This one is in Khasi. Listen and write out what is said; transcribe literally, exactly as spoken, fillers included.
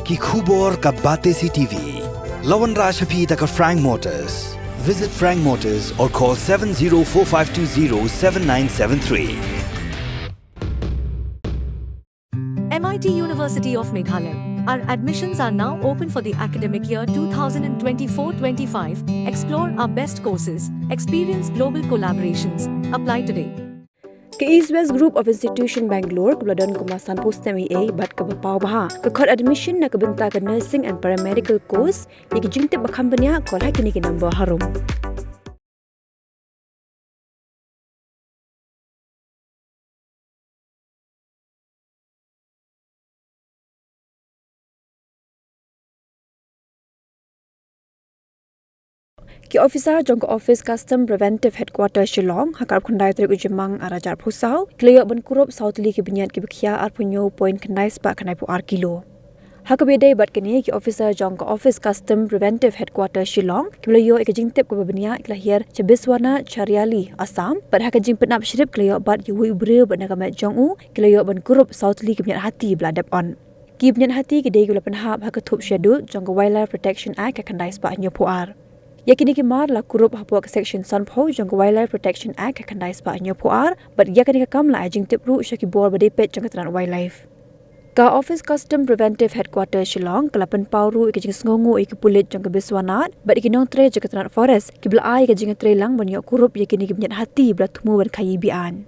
Ki khubor ka Batesi TV. La wanrah sha phi da ka Frank Motors. Visit Frank Motors or call seven zero four five two zero seven nine seven three. M I T University of Meghalaya. Our admissions are now open for the academic year two thousand twenty-four twenty-five. Explore our best courses, experience global collaborations. Apply today. Ka East West Group of Institution Bangalore, kaba la don kumba sanphew snem eiei bad kaba paw bha, ka khot admission na ka bynta ka nursing and paramedical course. Ïa ki jingtip ba kham bniah, call ha kine ki number harum. Ki officer jong ka Office Custom Preventive Headquarter Shillong, ha ka arphew khyndai tarik u Jymmang arhajar arphew saw, ki la ïoh ban kurup saw tylli ki bniat kiba khia arphew hynñiew point khyndai spah khyndaiphew ar kilo. Ha kaba ïadei bad kane, ki officer jong ka Office Custom Preventive Headquarter Shillong, kiba la ïoh ïa ka jingtip kaba bniah, ki la hiar sha Biswanath Chariali, Assam, bad ha ka jingpynap shrip ki la ïoh bat ïa uwei u briew bad na ka met jong u, ki la ïoh ban kurup saw tylli ki bniat hati ba la dep on. Ki bniat hati ki dei kiba la pynhap ha ka thup schedule jong ka Wildlife Protection Act ka khyndai spah hynñiewphew ar. Ïa kine ki mar la kurup hapoh ka section sanphew jong ka Wildlife Protection Act ka khyndai spah hynñiewphew ar, bad ïa kane ka kam la ai jingtip ruh sha ki bor ba dei peit jong ka tnat wildlife. Ka Office Custom Preventive Headquarter Shillong ka la pynpaw ruh ïa ka jingsngewnguh ïa ki pulit jong ka Biswanath bad ïa ki nongtrei jong ka tnat forest, kiba la ai ïa ka jingïatreilang ban ïoh kurup ïa kine ki bniat hati ba la thmu ban khaii be-aiñ.